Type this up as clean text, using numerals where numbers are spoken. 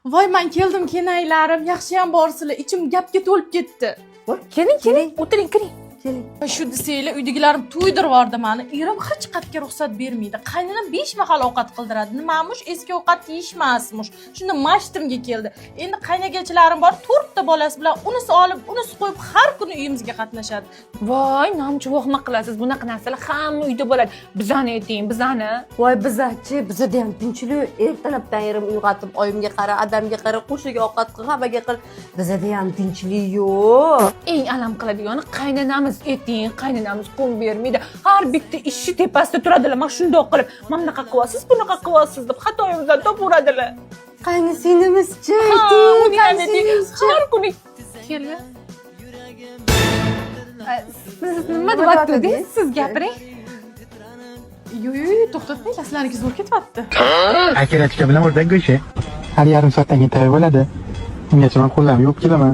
Voy, man keldim, kenaylarim, yaxshiyam borsizlar, ichim gapga to'lib ketdi. Keling, keling, o'tiring, kiring. Keling. Shu desanglar, uydagilarim to'ydirib yubordi mani. Erim hech qayerga ruxsat bermaydi. Qaynonam 5 mahal ovqat qildiradi. Nimamush, eski ovqat yeyishmasmish. Shunda mashtimga keldi. Endi qaynagachilarim bor, to'rtta bolasi bilan unisi olib, unisi qo'yib, har kuni uyimizga qatnashadi. Voy, namchi vohma qilasiz? Bunaqa narsalar hamma uyda bo'ladi. Bizani ayting, bizani. Voy, bizachi, bizada ham tinchlik. Ertalabdan erim uyg'otib, oyimga qara, adamga qara, qo'shiga ovqat qil, hammaga qil. Bizada ham tinchlik yo'q. Eng alam qiladigani qaynonamiz, ayting, qaynonamiz qon bermaydi. Har bitta ishi tepasida turadilar. Mana shundoq qilib, mana bunaqa qilyapsiz, bunaqa qilyapsiz deb xatoyimizdan topaveradilar. Qayni singlimizchi, Ha, ayting, uni ham qayni ayting. singlimizchi? Har kuni kelin. Siz nima deyaptidingiz? Siz gapiring. Yo'q, yo'q, to'xtatmanglar, sizlarniki zo'r ketyapti. Окорочка bilan o'rdak go'shti. Har yarim soatdan keyin tayyor bo'ladi. Ungacha men qo'llarimni yuvib kelaman.